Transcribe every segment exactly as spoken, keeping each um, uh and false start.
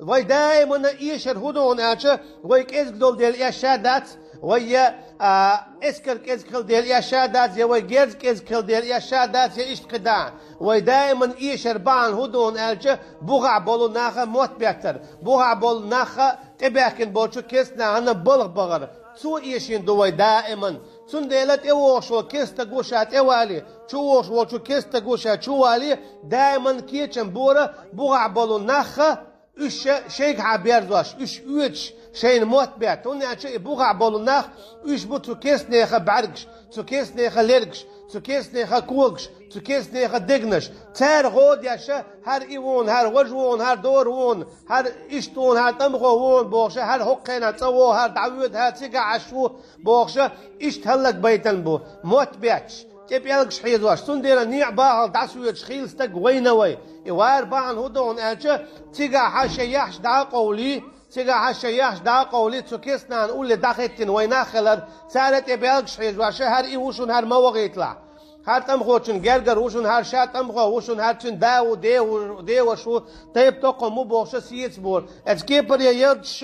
Вай даимана эшар хӀун ду хьуна аьлча, вай кӀезиг долу дела эшша дац, вай я, а, эскар кӀезиг хила дела эшша дац, я вай герз кӀезиг хила дела эшша дац, я иштта кхидӀа. Вай даимана эшар бахьана хӀун ду хьуна аьлча, бухахь болу наха мотт беттар, бухахь болу наха тӀебаьхкина болчу керста нахана балха бахар. Цо эшийна ду вай даиман. Цундела тӀевогӀуш волу керста стаг ву ша тӀевалий, чувогӀуш волчу керста стаг ву ша чувалий, даиман кечам бора бухахь болу наха, уьш ша шайгахьа берзош, уьш оьцуш, шайна мотт бетта. ХӀунда аьлча и бухахь болу нах, уьш бу цу керста нехан бӀаьргаш, цу керста нехан лергаш, цу керста нехан когаш, цу керста нехан дегнаш. Цара гӀо деш, хӀара и ву хьуна, хӀара важа ву хьуна, хӀара дора ву хьуна, хӀара иштта ву хьуна, хӀара тӀамхо ву хьуна бохуш, хӀара хӀокху хенахь цӀа вогӀу, хӀара дӀавоьду, хӀара цигахь Ӏаш ву бохуш, иштта хӀаллакбайтан бу, мотт бетташ, тӀе пӀелгаш хьийзош. Цундела некъ бахалц дӀасавоьдуш хийла стаг вайна вай. И вар бахьана хӀун ду хьуна аьлча, цигахь хьан шайн яхьаш дӀа а къовлий, цигахь хьан шайн яхьаш дӀа а къовлий, цу керста нахана улле дӀахӀиттина вай нах хилар, цара тӀе пӀелгаш хьийзош, хӀара и ву шуна, хӀара ма вахийталахь. ХӀара тӀамхочун гергара ву шуна, хӀара ша тӀамхо ву шуна, хӀара цуьнан да ву, де ву, деваш ву, тайп-токхам ву бохуш сийца бора. Эцу кепаре ярташ,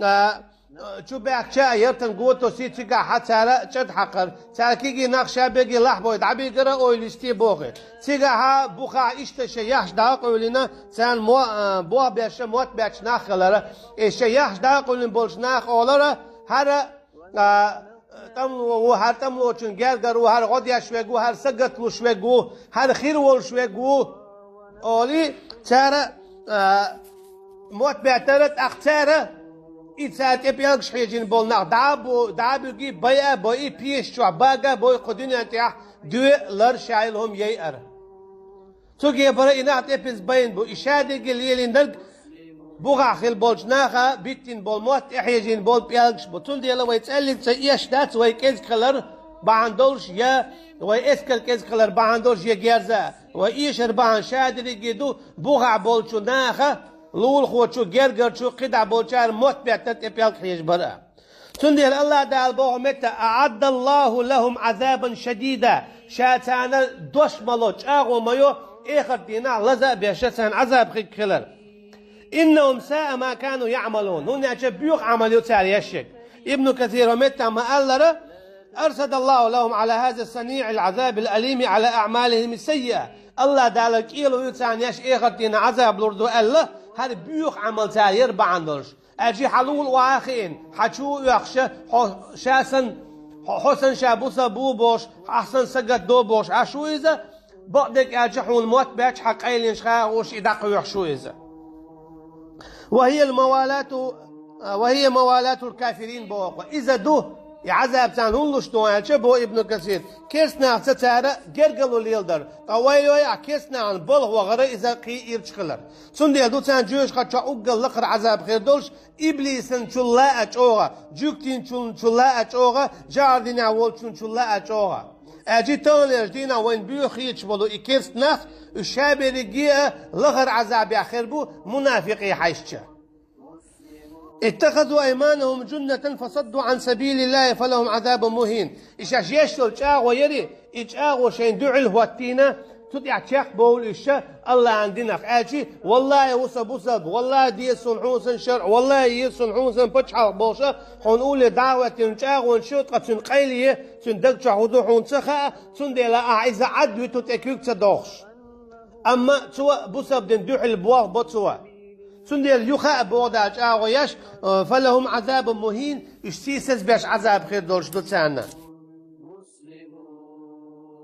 а, чу баьхкича а, яртан гото сий цигахь хьан цара чӀад хьакхар. Цара кегий нах ша берриге лахьбой дӀабигара, ойла йисте боху. Цигахь хьан бухахь иштта шайн яхьаш дӀа а къовлина, царна мо-, а, бох беш, мотт бетташ нах хилара. И шайн яхьаш дӀа а къовлина болчу наха олара, хӀара, а, тӀамло ву, хӀара тӀамлочун гергара ву, хӀара гӀо деш верг ву, хӀара сагат луш верг ву, хӀара хир волуш верг ву, олий, цара, а, мотт беттара, тӀаккха цара, и цара тӀе пӀелгаш хьийжина болу нах дӀа а бу-, дӀа а буьгий, байа а бойий, пеша чохь бага а бой, кху дуьнен тӀехь доьалар, шайла хӀума яйар. Цу кепара и нах тӀепиза байна бу, и шадерриге лелийнарг бухахь хилла болчу наха биттина болу мотт, тӀехьежийна болу пӀелгаш бу. Цундела вай цӀеллица ца эш дац, вай кӀезиг хилар бахьана долуш, я вай эскар кӀезиг хилар бахьана долуш, я герза. Вай эшар бахьана шадерриге ду, бухахь болчу наха, лулахочу, гергарчу, кхидӀа болчара мотт беттар, тӀе пӀелг хьежа бара. Цундела Аллах Дала боху метта: «АӀаддаллаху лахум Ӏазабан шадида», ша царна дош ма ло, чӀагӀо ма йо, эхарт дийнахь лаза а беш царна Ӏазаб хиг хилар. «Иннахум саа ма кану яъмалун», хӀунда аьлча боьха Ӏамал ю цара еш ерг. Ибну Касира метта ма-аллара: «Арсадаллаху лахум Ӏала хаза саниъил Ӏазабил алими Ӏала аъмалихим саййиа». Аллах Дала кӀело ю царна еш эхарт дийнахь Ӏазаб лур ду аьлла, хӀара боьха Ӏамал цара яр бахьана долуш. Аьлчи хьан лула охьа а хиъна, хьан чу а оьхуш, хьо ша санна, хьо, хьо санна ша бусалба ву бохуш, ахь санна сагатдо бохуш, Ӏаш ву иза, бакъдерг аьлча хьуна мотт бетташ, хьан къайленаш хаа а хууш, и дӀакхоьхьуш ву иза. «Ва хия мавалату, ва хия мавалатул кафирин», боху. Иза ду, и Ӏазаб царна хӀунда луш ду аьлча, бо Ибну Касир, керста нахаца цара гергарло леладар, ткъа вай лой а керста нахана балха вахара иза кхин ирча хилар. Цундела ду царна жоьжахати чохь уггар лакхара Ӏазаб хир долуш, иблисан чулла а чӀогӀа, жуьгтин чул-, чулла а чӀогӀа, жагӀар динехь волчун чулла а чӀогӀа. Аьлчи таханлерчу дийнахь вайна боьха хеташ болу и керста нах, уьш ша берриге а лахара Ӏазабехь хир бу мунафикъий хьаьжча. «Иттахазу айманахум жуннатан фасадду ан сабилиллахи фалахум азабун мухин». И шаьш еш йолу чӀагӀо яри, и чӀагӀо шайн дуьхьал хӀоттийна, цу тӀехь чекхбовлу уьш ша Аллахьан динах. Аьлчи: «Валлахи, ву сан бусалба, валлахи, деза суна хьуна сан шаръ, валлахи, еза суна хьуна сан пачхьалкх», бохуша, хьуна улле дӀа а хӀоттийна чӀагӀонаш ю, ткъа цуьнан къайле, цуьнан даг чохь хӀун ду хьуна ца хаьа, цундела ахь иза Ӏад виту тӀе куьг ца дохуш. Амма цо бусалба дин дуьхьал болх бо цо. Цундела юха а боху Дала чӀагӀо еш, «Фалахум азабун мухин», уьш сийсаз беш Ӏазаб хир долуш ду царна.